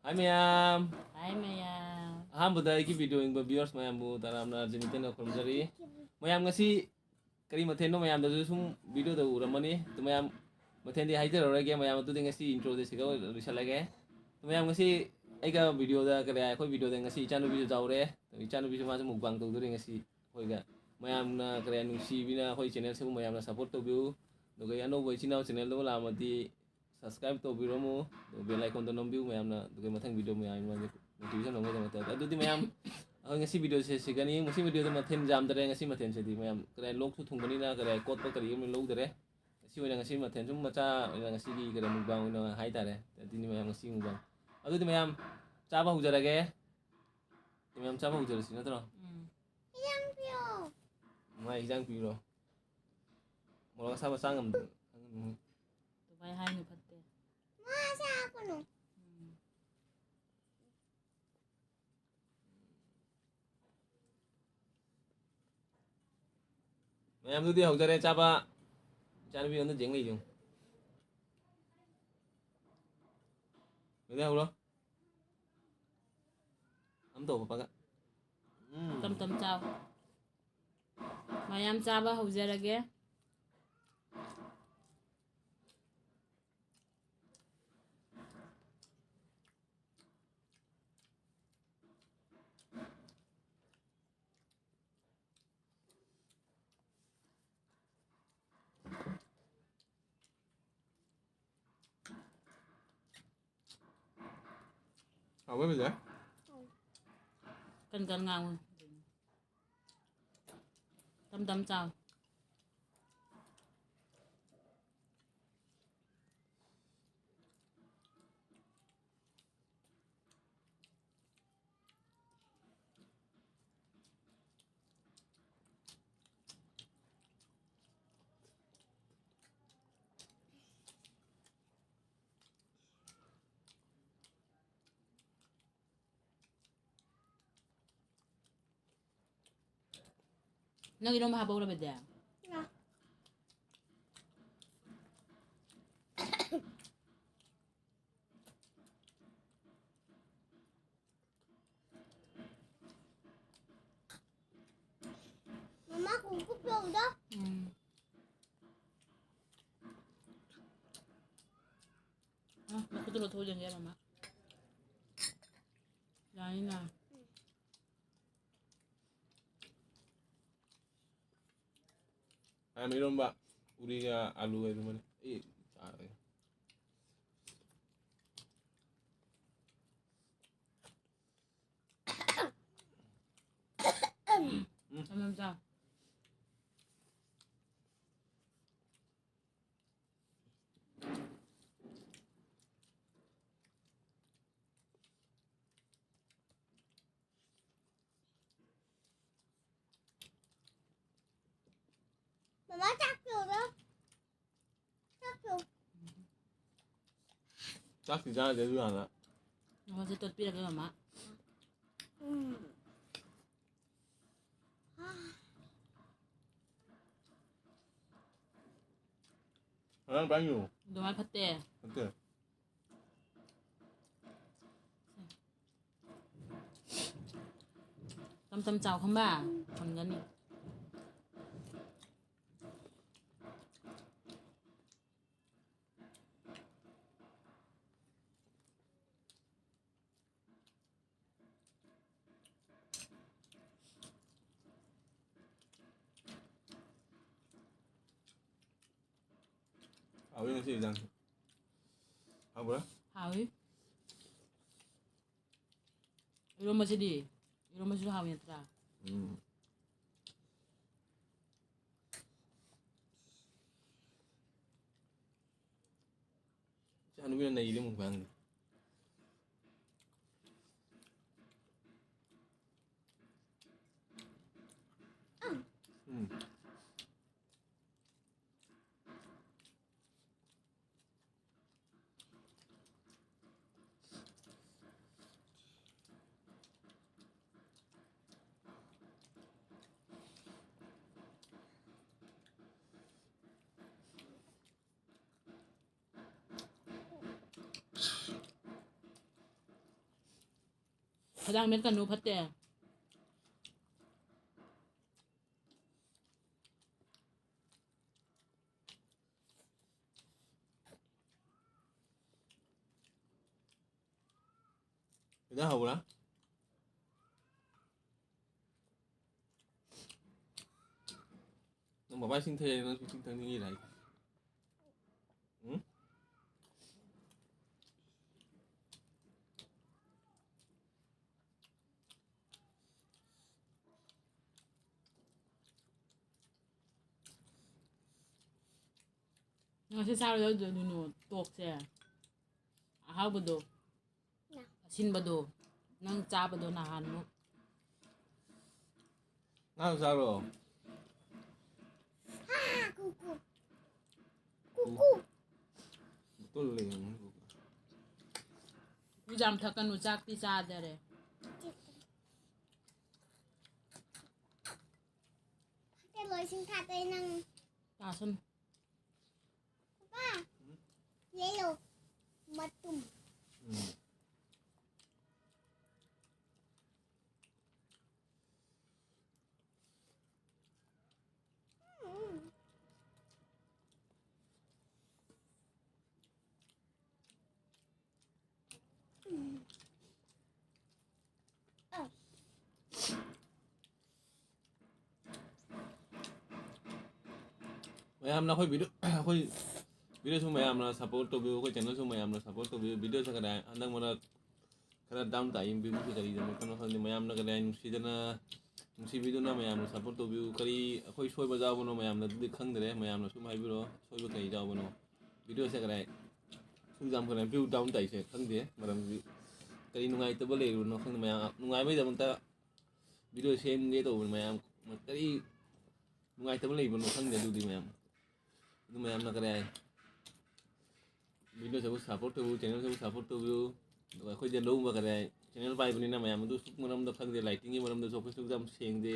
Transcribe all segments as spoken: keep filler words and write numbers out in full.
ꯍꯥꯏ ꯃꯌꯥꯝ꯫ ꯍꯥꯏ ꯃꯌꯥꯝ꯫ ꯑꯍꯥꯟꯕꯗ ꯑꯩꯒꯤ ꯚꯤꯗꯤꯑꯣ ꯌꯦꯡꯕ ꯚꯤꯌꯨꯋꯔꯁ ꯃꯌꯥꯝꯕꯨ ꯇꯔꯥꯝꯅ ꯖꯤꯃꯤꯇꯦꯟꯅ ꯈꯨꯔꯨꯝꯖꯔꯤ꯫ ꯃꯌꯥꯝ ꯉꯁꯤ ꯀꯔꯤ ꯃꯊꯦꯜꯅꯣ? ꯃꯌꯥꯝꯗꯁꯨ ꯁꯨꯝ ꯚꯤꯗꯤꯑꯣꯗ ꯎꯔꯝꯃꯅꯤ꯫ ꯑꯗꯨ ꯃꯌꯥꯝ ꯃꯊꯦꯜꯗꯤ ꯍꯥꯏꯖꯔꯔꯣꯏꯒꯦ꯫ ꯃꯌꯥꯝ ꯑꯗꯨꯗꯤ ꯉꯁꯤ ꯏꯟꯇ꯭ꯔꯣꯗ ꯁꯤꯒ ꯂꯣꯏꯁꯤꯜꯂꯒꯦ꯫ ꯑꯗꯨ ꯃꯌꯥꯝ ꯉꯁꯤ ꯑꯩꯒ ꯚꯤꯗꯤꯑꯣꯗ ꯀꯔꯤ, ꯑꯩꯈꯣꯏ ꯚꯤꯗꯤꯑꯣꯗ ꯉꯁꯤ ꯏꯆꯥꯅꯨꯄꯤꯁꯨ ꯌꯥꯎꯔꯦ꯫ ꯑꯗꯨ ꯏꯆꯥꯅꯨꯄꯤꯁꯨ ꯃꯥꯁꯨ ꯃꯨꯛꯕꯥꯡ ꯇꯧꯗꯣꯔꯦ ꯉꯁꯤ ꯑꯩꯈꯣꯏꯒ꯫ ꯃꯌꯥꯝꯅ ꯀꯔꯤ ꯅꯨꯡꯁꯤꯕꯤꯅ ꯑꯩꯈꯣꯏ ꯆꯦꯅꯦꯜꯁꯤꯕꯨ ꯃꯌꯥꯝꯅ ꯁꯞꯄꯣꯔꯠ ꯇꯧꯕꯤꯌꯨ꯫ ꯑꯗꯨꯒ ꯑꯩ ꯑꯅꯧꯕ ꯏꯆꯤꯟ ꯏꯅꯥꯎ ꯆꯦꯅꯦꯜꯗꯨ ꯂꯥꯛꯑꯝꯃꯗꯤ ꯁꯕꯁꯀ꯭ꯔꯥꯏꯕ ꯇꯧꯕꯤꯔꯝꯃꯨ, ꯑꯗꯨꯒ ꯕꯦꯜ ꯑꯥꯏꯀꯣꯟꯗꯣ ꯅꯝꯕꯤꯌꯨ ꯃꯌꯥꯝꯅ, ꯑꯗꯨꯒ ꯃꯊꯪ ꯚꯤꯗꯤꯑꯣ ꯃꯌꯥꯝ ꯃꯣꯇꯤꯚꯦꯁꯟ ꯐꯪꯅꯕꯒꯤꯗꯃꯛꯇ꯫ ꯑꯗꯨꯗꯤ ꯃꯌꯥꯝ, ꯑꯩꯈꯣꯏ ꯉꯁꯤ ꯚꯤꯗꯤꯑꯣꯁꯦ ꯁꯤꯒꯅꯤ꯫ ꯉꯁꯤ ꯚꯤꯗꯤꯑꯣꯗ ꯃꯊꯦꯜ ꯌꯥꯝꯗꯔꯦ꯫ ꯉꯁꯤ ꯃꯊꯦꯜꯁꯤꯗꯤ ꯃꯌꯥꯝ ꯀꯔꯤ ꯂꯣꯛꯁꯨ ꯊꯨꯡꯕꯅꯤꯅ ꯀꯔꯤ ꯀꯣꯠꯄ ꯀꯔꯤ ꯑꯃ ꯂꯧꯗꯔꯦ꯫ ꯉꯁꯤ ꯑꯣꯏꯅ ꯉꯁꯤ ꯃꯊꯦꯜ ꯁꯨꯝ ꯃꯆꯥ ꯑꯣꯏꯅ ꯉꯁꯤꯒꯤ ꯀꯔꯤ ꯃꯨꯛꯕꯥꯡ ꯑꯣꯏꯅ ꯍꯥꯏꯇꯥꯔꯦ꯫ ꯑꯗꯨꯅꯤ ꯃꯌꯥꯝ ꯉꯁꯤ ꯃꯨꯛꯕꯥꯡ꯫ ꯑꯗꯨꯗꯤ ꯃꯌꯥꯝ ꯆꯥꯕ ꯍꯧꯖꯔꯒꯦ꯫ ꯃꯌꯥꯝ ꯆꯥꯕ ꯍꯧꯖꯔꯁꯤ ꯅꯠꯇ꯭ꯔꯣ? ꯎꯝ꯫ ꯃꯥ ꯍꯤꯟꯖꯥꯡ ꯄꯤꯔꯣ? ꯃꯣꯔꯣꯛ ꯑꯁꯥꯕ ꯆꯥ ꯉꯝꯗ-, ꯉꯝꯗ-, ꯑꯗꯨꯃꯥꯏ ꯍꯥꯏꯅꯨ ꯐꯠꯇꯦ꯫ ꯃꯥ ꯆꯥꯒꯅꯨ꯫ ꯎꯝ꯫ ꯃꯌꯥꯝꯗꯨꯗꯤ ꯍꯧꯖꯔꯦ ꯆꯥꯕ꯫ ꯏꯆꯥꯅꯨꯄꯤ ꯑꯣꯟꯗ ꯌꯦꯡ ꯂꯩ ꯌꯦꯡꯉꯨ꯫ ꯑꯗꯨꯗꯤ ꯍꯧꯔꯣ꯫ ꯑꯝ ꯇꯧ ꯄꯥꯄꯥꯒ꯫ ꯎꯝ꯫ ꯇꯝ ꯇꯝ ꯆꯥꯎ꯫ ꯃꯌꯥꯝ ꯆꯥꯕ ꯍꯧꯖꯔꯒꯦ꯫ ꯍꯥꯎꯕ꯭ꯔꯥ ꯕꯤꯖꯣꯏ? ꯀꯟ ꯀꯟ ꯉꯥꯡꯉꯨ꯫ ꯇꯝ ꯇꯝ ꯆꯥꯎ꯫ ꯅꯪ ꯏꯔꯣꯝꯕ ꯍꯥꯞꯄꯛꯎꯔꯕꯗꯤ? ꯉꯥ꯫ ꯊꯣꯛꯂꯦꯟꯒꯦ ꯃꯃꯥ꯫ ꯌꯥꯅꯤꯅ꯫ ꯃꯌꯥꯝ ꯏꯔꯣꯝꯕ ꯎꯔꯤꯒ ꯑꯂꯨꯒ ꯏꯔꯣꯝꯕꯅꯤ꯫ ꯑꯩ ꯆꯥꯔꯒꯦ꯫ ꯎꯝ꯫ ꯆꯅꯝ ꯆꯥꯎ꯫ ꯃꯃꯥ ꯆꯥꯛ ꯄꯤꯌꯣ꯫ ꯆꯥꯛ ꯄꯤꯌꯣ꯫ ꯆꯥꯛꯇꯤ ꯆꯥꯗꯦ ꯑꯗꯨ ꯍꯥꯟꯅ꯫ ꯉꯁꯤ ꯇꯣꯠꯄꯤꯔꯒꯦ ꯃꯃꯥ꯫ ꯎꯝ꯫ ꯉꯔꯥꯡ ꯄꯥꯏꯌꯨ꯫ ꯑꯗꯨꯃꯥꯏꯅ ꯐꯠꯇꯦ꯫ ꯐꯠꯇꯦ꯫ ꯇꯝ ꯇꯝ ꯆꯥꯎ ꯈꯪꯕ? ꯐꯪꯒꯅꯤ꯫ ꯍꯥꯎꯋꯤ ꯉꯁꯤ ꯏꯟꯖꯥꯡ꯫ ꯍꯥꯎꯕ꯭ꯔꯥ? ꯍꯥꯎꯋꯤ꯫ ꯏꯔꯣꯝꯕꯁꯤꯗꯤ? ꯏꯔꯣꯝꯕꯁꯤꯁꯨ ꯍꯥꯎꯋꯤ ꯅꯠꯇ꯭ꯔꯥ? ꯎꯝ꯫ ꯏꯆꯥꯅꯨꯄꯤꯅ ꯅꯩꯔꯦ ꯃꯨꯛꯕꯥꯡꯗꯤ꯫ ꯎꯝ꯫ ꯈꯗꯥꯡ ꯃꯦꯠꯀꯅꯨ, ꯐꯠꯇꯦ꯫ ꯀꯩꯗ ꯍꯧꯕ꯭ꯔꯥ? ꯅꯪ ꯕꯕꯥ ꯏꯁꯤꯡ ꯊꯛꯑꯦ, ꯅꯪꯁꯨ ꯏꯁꯤꯡ ꯊꯛꯅꯤꯡꯉꯤꯔ ꯍꯥꯏꯁꯦ? ꯎꯝ? ꯉꯁꯤ ꯆꯥꯔꯨꯗꯧꯗꯣ ꯅꯨꯅꯨ ꯇꯣꯛꯁꯦ꯫ ꯑꯍꯥꯎꯕꯗꯣ꯫ ꯅ꯫ ꯑꯁꯤꯟꯕꯗꯣ꯫ ꯅꯪ ꯆꯥꯕꯗꯣ ꯅꯍꯥꯟꯃꯨꯛ꯫ ꯉꯥ ꯆꯥꯔꯣ꯫ ꯍꯥ, ꯀꯨꯀꯨ꯫ ꯀꯨꯀꯨ꯫ ꯕꯣꯇꯜ ꯂꯩꯔꯝꯒꯅꯤ, ꯀꯨꯀꯨ꯫ ꯌꯥꯝ ꯊꯛꯀꯅꯨ, ꯆꯥꯛꯇꯤ ꯆꯥꯗꯔꯦ꯫ ꯀꯩꯅꯣ ꯏꯁꯤꯡ ꯊꯥꯗꯣꯏ ꯅꯪ꯫ ꯇꯥꯁꯟ꯫ ꯄꯥꯄꯥ, ꯎꯝ? ꯌꯦꯜꯂꯣ ꯃꯇꯨꯝ꯫ ꯎꯝ꯫ ꯎꯝ꯫ ꯃꯌꯥꯝꯅ ꯑꯩꯈꯣꯏ video, ꯑꯩꯈꯣꯏ videoꯁꯨ ꯃꯌꯥꯝꯅ support ꯇꯧꯕꯤꯌꯨ, ꯑꯩꯈꯣꯏ channelꯁꯨ ꯃꯌꯥꯝꯅ support ꯇꯧꯕꯤꯌꯨ꯫ Videoꯁꯦ ꯀꯗꯥꯏ ꯍꯟꯗꯛ ꯃꯔꯛ ꯈꯔ down ꯇꯥꯏ, viewꯁꯦ ꯀꯔꯤꯗꯅꯣ ꯈꯪꯗꯦ꯫ ꯃꯌꯥꯝꯅ ꯀꯗꯥꯏ ꯅꯨꯡꯁꯤꯗꯅ, ꯅꯨꯡꯁꯤꯕꯤꯗꯨꯅ ꯃꯌꯥꯝꯅ support ꯇꯧꯕꯤꯌꯨ꯫ ꯀꯔꯤ ꯑꯩꯈꯣꯏ ꯁꯣꯏꯕ ꯌꯥꯎꯕꯅꯣ ꯃꯌꯥꯝꯅ ꯑꯗꯨꯗꯤ ꯈꯪꯗ꯭ꯔꯦ, ꯃꯌꯥꯝꯅ ꯁꯨꯝ ꯍꯥꯏꯕꯤꯔꯛꯑꯣ, ꯁꯣꯏꯕ ꯀꯔꯤ ꯌꯥꯎꯕꯅꯣ꯫ Videoꯁꯦ ꯀꯗꯥꯏ ꯁꯨꯝ ꯌꯥꯝ ꯀꯩꯅꯣ view down ꯇꯥꯏꯁꯦ ꯈꯪꯗꯦ, ꯃꯔꯝꯗꯤ ꯀꯔꯤ ꯅꯨꯡꯉꯥꯏꯇꯕ ꯂꯩꯔꯤꯕꯅꯣ ꯈꯪꯗꯦ꯫ ꯃꯌꯥꯝ ꯅꯨꯡꯉꯥꯏꯕꯒꯤꯗꯃꯛꯇ video ꯁꯦꯝꯒꯦ ꯇꯧꯕꯅꯤ ꯃꯌꯥꯝ, ꯀꯔꯤ ꯅꯨꯡꯉꯥꯏꯇꯕ ꯂꯩꯕꯅꯣ ꯈꯪꯗꯦ꯫ ꯑꯗꯨꯗꯤ ꯃꯌꯥꯝ, ꯑꯗꯨ ꯃꯌꯥꯝꯅ ꯀꯔꯤ ꯍꯥꯏ, videoꯁꯤꯕꯨ support ꯇꯧꯕꯤꯌꯨ, channelꯁꯤꯕꯨ support ꯇꯧꯕꯤꯌꯨ꯫ ꯑꯗꯨꯒ ꯑꯩꯈꯣꯏꯗ ꯂꯧꯕ ꯀꯔꯤ ꯍꯥꯏ, channel ꯄꯥꯏꯕꯅꯤꯅ ꯃꯌꯥꯝ ꯑꯗꯨ ꯁꯨꯝ ꯃꯔꯝꯗ ꯈꯪꯗꯦ, lightingꯒꯤ ꯃꯔꯝꯗꯁꯨ ꯑꯩꯈꯣꯏꯁꯨ ꯌꯥꯝ ꯁꯦꯡꯗꯦ꯫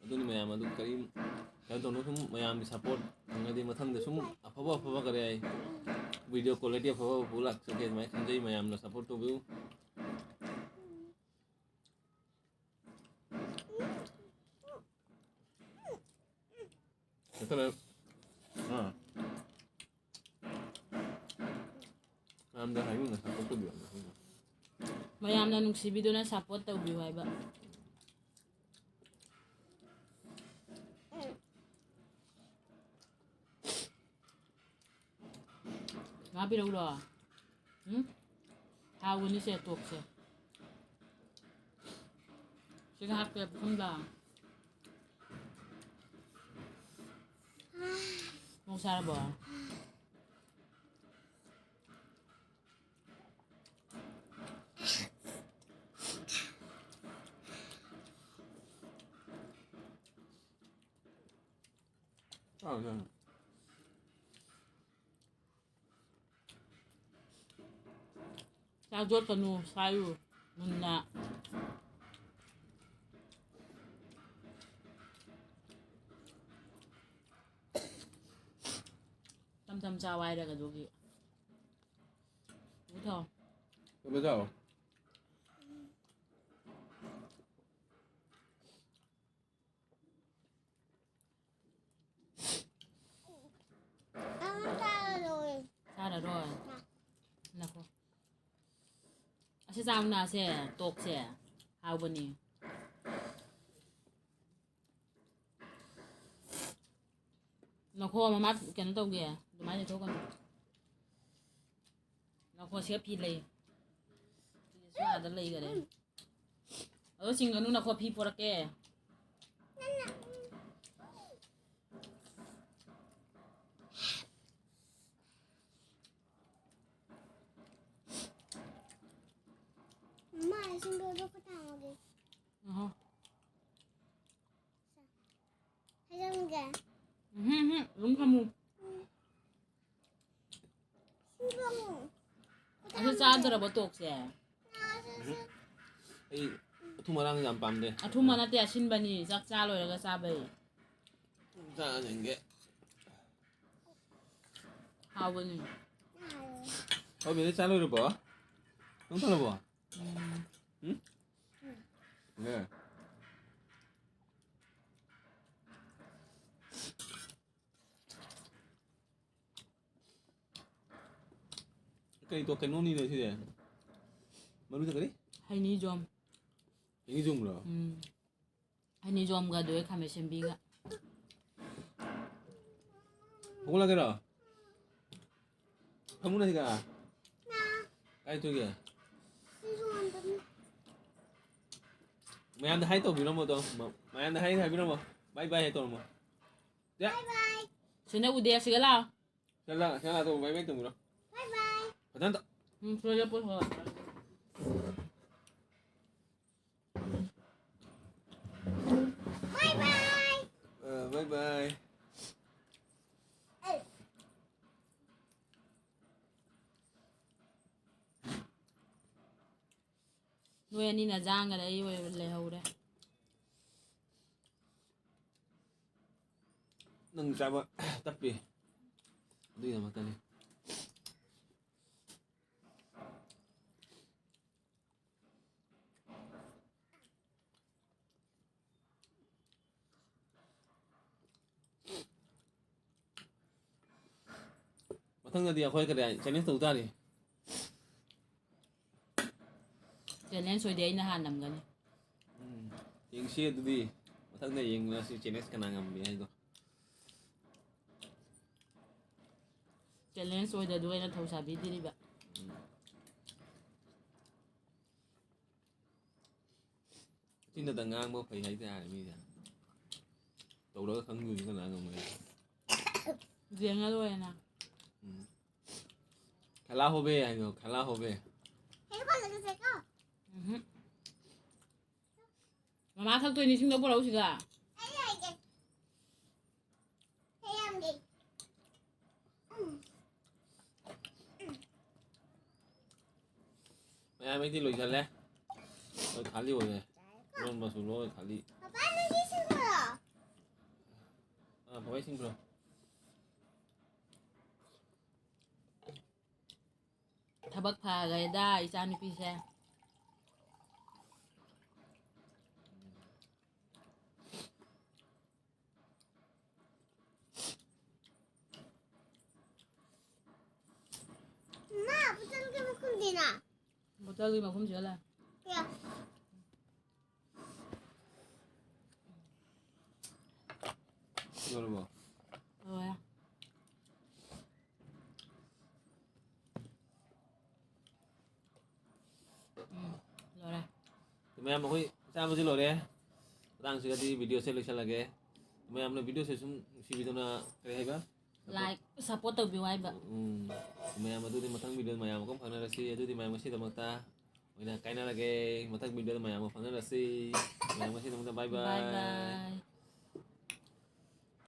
ꯑꯗꯨꯅ ꯃꯌꯥꯝ ꯑꯗꯨ ꯀꯔꯤ, ꯀꯩꯅꯣ ꯇꯧꯅꯣ, ꯁꯨꯝ ꯃꯌꯥꯝꯒꯤ support ꯐꯪꯉꯗꯤ ꯃꯊꯪꯗ ꯁꯨꯝ ꯑꯐꯕ ꯑꯐꯕ ꯀꯔꯤ ꯍꯥꯏ, video quality ꯑꯐꯕ ꯑꯐꯕ ꯂꯥꯛꯆꯒꯦ ꯑꯗꯨꯃꯥꯏꯅ ꯈꯟꯖꯩ꯫ ꯃꯌꯥꯝꯅ support ꯇꯧꯕꯤꯌꯨ꯫ ꯅꯠꯇꯅ, ꯑꯥ꯫ ꯃꯌꯥꯝꯗ ꯍꯥꯏꯅꯤꯡꯅ support ꯇꯧꯕꯤꯌꯨ꯫ ꯃꯌꯥꯝꯅ ꯅꯨꯡꯁꯤꯕꯤꯗꯨꯅ support ꯇꯧꯕꯤꯌꯨ ꯍꯥꯏꯕ꯫ ꯉꯥ ꯄꯤꯔꯛꯎꯔꯣ? ꯎꯝ? ꯍꯥꯎꯕꯅꯤꯁꯦ, ꯇꯣꯛꯁꯦ꯫ ꯁꯤꯒ ꯍꯥꯞꯄꯦ ꯄꯨꯈꯝꯗ꯫ ꯃꯣꯛ ꯁꯥꯔꯕꯣ? ꯆꯥꯔꯨ, ꯆꯥꯔꯨ꯫ ꯆꯥꯛ ꯌꯣꯠꯀꯅꯨ, ꯁꯥꯏꯌꯨ ꯃꯨꯟꯅ꯫ ꯇꯝ ꯇꯝ ꯆꯥꯎ ꯍꯥꯏꯔꯒ ꯑꯗꯨꯒꯤ꯫ ꯄꯨꯊꯣꯛ꯫ ꯆꯠꯂꯣ ꯆꯥꯎ꯫ ꯆꯥꯔꯔꯣꯏ꯫ ꯅꯈꯣ꯫ ꯑꯁꯤ ꯆꯥꯎꯅ ꯁꯦ, ꯇꯣꯛꯁꯦ꯫ ꯍꯥꯎꯕꯅꯤ꯫ ꯅꯈꯣ ꯃꯃꯥ ꯀꯩꯅꯣ ꯇꯧꯒꯦ꯫ ꯑꯗꯨꯃꯥꯏꯅ ꯂꯩꯊꯣꯛꯀꯅꯨ꯫ ꯅꯈꯣ ꯁꯤꯒ ꯐꯤ ꯂꯩ꯫ ꯐꯤꯁꯨ ꯑꯥꯗ ꯂꯩꯈꯔꯦ꯫ ꯑꯗꯣ ꯆꯤꯡꯒꯅꯨ, ꯅꯈꯣ ꯐꯤ ꯄꯣꯔꯛꯀꯦ꯫ ꯃꯥ ꯏꯁꯤꯡꯗꯣ ꯑꯗꯨ ꯈꯛꯇ ꯍꯥꯡꯉꯒꯦ꯫ ꯑꯍꯣ꯫ ꯍꯩꯖꯤꯟꯒꯦ꯫ ꯎꯝ, ꯎꯝ, ꯑꯗꯨꯝ ꯊꯝꯃꯨ꯫ ꯁꯤꯡꯗꯣ ꯑꯃꯨꯛ꯫ ꯑꯗꯨ ꯆꯥꯗ꯭ꯔꯕꯣ ꯇꯣꯛꯁꯦ? ꯑꯩ ꯑꯊꯨꯝ ꯑꯔꯥꯡ ꯌꯥꯝ ꯄꯥꯝꯗꯦ꯫ ꯑꯊꯨꯝꯕ ꯅꯠꯇꯦ, ꯑꯁꯤꯟꯕꯅꯤ, ꯆꯥꯛ ꯆꯥ ꯂꯣꯏꯔꯒ ꯆꯥꯕꯩ꯫ ꯆꯥꯅꯤꯡꯒꯦ꯫ ꯍꯥꯎꯕꯅꯤ꯫ ꯍꯣꯏ, ꯕꯦꯕꯤ, ꯆꯥ ꯂꯣꯏꯔꯕꯣ? ꯅꯪ ꯊꯜꯂꯕꯣ? ꯎꯝ꯫ ꯎꯝ? ꯅꯦ꯫ ꯀꯩ ꯇꯣ-, ꯀꯩꯅꯣꯅꯤꯅꯦ ꯁꯤꯗꯤ? ꯃꯃꯤꯡꯗꯣ ꯀꯔꯤ? ꯍꯩꯅꯤꯖꯣꯝ꯫ ꯍꯩꯅꯤꯖꯣꯝꯂꯣ? ꯎꯝ꯫ ꯍꯩꯅꯤꯖꯣꯝꯒ ꯑꯗꯨꯒ ꯈꯥꯃꯦꯟ ꯑꯁꯤꯟꯕꯤꯒ꯫ ꯍꯧꯒꯠꯂꯒꯦꯔꯣ? ꯐꯃꯨꯡꯗ ꯁꯤꯒ? ꯀꯥꯏ ꯊꯣꯛꯏꯒꯦ? ꯃꯌꯥꯝꯗ ꯍꯥꯏ ꯇꯧꯕꯤꯔꯝꯃꯣ ꯑꯗꯣ꯫ ꯃ-, ꯃꯌꯥꯝꯗ ꯍꯥꯏ ꯍꯥꯏꯕꯤꯔꯝꯃꯣ꯫ ꯕꯥꯏ ꯕꯥꯏ ꯍꯥꯏ ꯇꯧꯔꯝꯃꯣ꯫ ꯁꯤꯅ ꯎꯗꯦ, ꯁꯤꯒ ꯂꯥꯎ꯫ ꯁꯤꯒ ꯂꯥꯎ, ꯁꯤꯒ ꯂꯥꯎ, ꯇꯧ, ꯕꯥꯏ ꯕꯥꯏ ꯇꯧꯕꯤꯔꯣ꯫ ꯕꯥꯏ ꯕꯥꯏ꯫ ꯐꯖꯅ ꯇꯧ꯫ ꯎꯝ, ꯁꯤꯗ ꯄꯣꯠ ꯍꯣꯏ꯫ ꯕꯥꯏ ꯕꯥꯏ꯫ ꯑ, ꯕꯥꯏ ꯕꯥꯏ꯫ ꯅꯣꯏ ꯑꯅꯤꯅ ꯖꯥꯡꯒꯗ ꯑꯩ ꯑꯣꯏ ꯂꯩꯍꯧꯔꯦ꯫ ꯅꯪ ꯆꯥꯕ ꯇꯞꯄꯤ꯫ ꯑꯗꯨꯒꯤꯗꯃꯛꯇꯅꯤ꯫ ꯃꯊꯪꯗꯗꯤ ꯑꯩꯈꯣꯏ ꯀꯔꯤ ꯍꯥꯏ, challenge ꯇꯧ ꯇꯥꯔꯦ꯫ Challenge ꯑꯣꯏꯗꯤ ꯑꯩꯅ ꯍꯥꯟꯅ ꯅꯝꯒꯅꯤ꯫ ꯎꯝ, ꯌꯦꯡꯁꯤ ꯑꯗꯨꯗꯤ꯫ ꯃꯊꯪꯗ ꯌꯦꯡꯅꯔꯁꯤ challenge ꯀꯅꯥ ꯉꯝꯒꯦ ꯍꯥꯏꯗꯣ꯫ Challenge ꯑꯣꯏꯗ ꯑꯗꯨ ꯑꯩꯅ ꯊꯧꯁꯥꯕꯤꯗ꯭ꯔꯤꯕ꯫ ꯎꯝ꯫ ꯆꯤꯟꯗꯇ ꯉꯥꯡꯕ ꯐꯩ ꯍꯥꯏꯇꯥꯔꯦ ꯃꯤꯁꯦ꯫ ꯇꯧꯔꯒ ꯈꯪꯗꯣꯏꯅꯤ ꯀꯅꯥ ꯉꯝꯒꯦ꯫ ꯌꯦꯡꯉ ꯂꯣꯏꯔꯦꯅ꯫ ꯎꯝ꯫ ꯈꯦꯂꯥ ꯍꯣꯕꯦ ꯍꯥꯏꯗꯣ, ꯈꯦꯂꯥ ꯍꯣꯕꯦ꯫ ꯎꯝꯍꯨꯝ꯫ ꯃꯃꯥ ꯊꯛꯇꯣꯏꯅꯤ, ꯏꯁꯤꯡꯗꯣ ꯄꯨꯔꯛꯎ ꯁꯤꯗ꯫ ꯃꯌꯥꯝ ꯑꯩꯗꯤ ꯂꯣꯏꯁꯜꯂꯦ꯫ ꯂꯣꯏ ꯈꯥꯂꯤ ꯑꯣꯏꯔꯦ꯫ ꯏꯔꯣꯟꯕꯁꯨ ꯂꯣꯏ ꯈꯥꯂꯤ꯫ ꯄꯄꯥ, ꯅꯪꯒꯤ ꯁꯤꯡꯗꯣ꯫ ꯑꯥ, ꯄꯄꯥꯒꯤ ꯁꯤꯡꯗꯣ꯫ ꯊꯕꯛ ꯐꯈ꯭ꯔꯦꯗ, ꯏꯆꯥꯅꯨꯄꯤꯁꯦ꯫ ꯃꯥ, ꯕꯣꯇꯜꯒꯤ ꯃꯈꯨꯝꯗꯤꯅ? ꯆꯠꯂꯨꯏ ꯃꯐꯝꯁꯤꯗ ꯂꯥꯛꯑꯦ꯫ ꯂꯣꯏꯔꯕꯣ? ꯂꯣꯏꯔꯦ꯫ ꯎꯝ, ꯂꯣꯏꯔꯦ꯫ ꯃꯌꯥꯝ ꯑꯩꯈꯣꯏ ꯆꯥꯕꯁꯤ ꯂꯣꯏꯔꯦ꯫ ꯃꯇꯥꯡꯁꯤꯗꯗꯤ ꯚꯤꯗꯤꯑꯣꯁꯦ ꯂꯣꯏꯁꯤꯜꯂꯒꯦ꯫ ꯃꯌꯥꯝꯅ ꯚꯤꯗꯤꯑꯣꯁꯦ ꯁꯨꯝ ꯅꯨꯡꯁꯤꯕꯤꯗꯨꯅ ꯀꯔꯤ ꯍꯥꯏꯕ? Like, support ꯇꯧꯕꯤꯌꯨ ꯍꯥꯏꯕ꯫ ꯎꯝ꯫ ꯃꯌꯥꯝ ꯑꯗꯨꯗꯤ ꯃꯊꯪ ꯚꯤꯗꯤꯑꯣ ꯃꯌꯥꯝ ꯑꯃꯨꯛ ꯐꯪꯅꯔꯁꯤ꯫ ꯑꯗꯨꯗꯤ ꯃꯌꯥꯝ ꯉꯁꯤꯗꯃꯛꯇ ꯑꯣꯏꯅ ꯀꯥꯏꯅꯔꯒꯦ꯫ ꯃꯊꯪ ꯚꯤꯗꯤꯑꯣꯗ ꯃꯌꯥꯝ ꯑꯃꯨꯛ ꯐꯪꯅꯔꯁꯤ꯫ ꯃꯌꯥꯝ ꯉꯁꯤꯗꯃꯛꯇ bye bye꯫ Bye bye꯫